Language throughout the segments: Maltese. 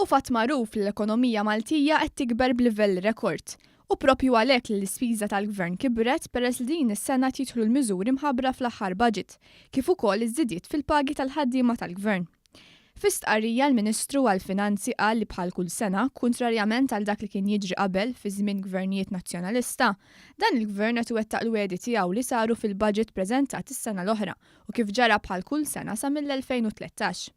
Hu fatt magħruf li l-ekonomija Maltija qed tikber b'livell rekord. U proprju għalhekk li l-ispiża tal-Gvern kibret peress li din is-sena qed jidħlu l-miżuri mħabbra fl-aħħar budget, kif ukoll iż-żidiet fil-pagi tal-ħaddiema tal-Gvern. Fi stqarrija l-Ministru għall-Finanzi qal li bħal kull sena, kuntrarjament għal dak li kien jiġri qabel fi żmien gvernijiet Nazzjonalista, dan il-Gvern qed iwettaq l-wegħdi tiegħu li saru fil-budget preżentat is-sena l-oħra u kif ġara bħal kull sena sa mill-2013.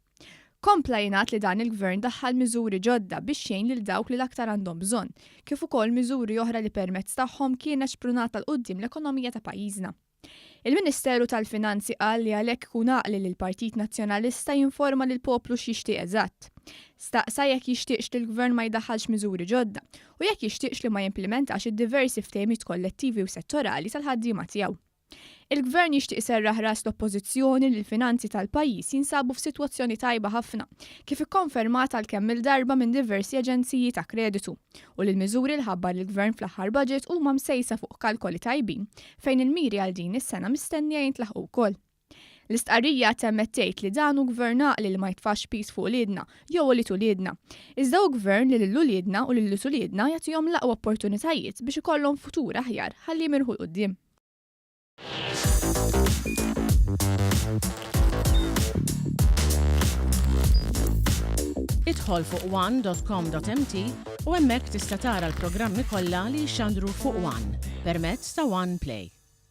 Kompla jingħad li dan il-Gvern daħħal miżuri ġodda biex jgħin lil dawk li l-aktar għandhom bżonn, kif ukoll miżuri oħra li permezz tagħhom kienet xprunata 'l quddiem l-ekonomija ta' pajjiżna. Il-Ministeru tal-Finanzi qal li għalhekk ikun għaqli li l-Partit Nazzjonalista jinforma lill-poplu x'jixtieq eżatt. Staqsa jekk jixtieqx li l-Gvern ma jdaħħalx miżuri ġodda u jekk jixtieqx li ma jimplimentax id-diversi ftehimiet kollettivi u settorali tal-ħaddiema tiegħu. Il-Gvern jixtieq iserraħ ras l-Oppożizzjoni li l-finanzi tal-pajjiż jinsabu f'sitwazzjoni tajba ħafna, kif ikkonfermat għal kemm-il darba minn diversi aġenziji ta' kreditu, u li l-miżuri li ħabbar il-Gvern fl-aħħar budget huma msejsa fuq kalkoli tajbin, fejn il-miri għal din is-sena mistennija jintlaħqu wkoll. L-istqarrija temmet tgħid li dan hu Gvern għaqli li ma jitfax piż fuq uliedna jew ulied uliedna, iżda hu Gvern li lil uliedna u lil ulied uliedna jagħtihom l-aqwa opportunitajiet biex ikollhom futur aħjar ħalli jimirħu 'l quddiem. Idħol fuq one.com.mt u hemmhekk tista' tara l-programmi kollha li jixxandru fuq One permezz ta' One Play.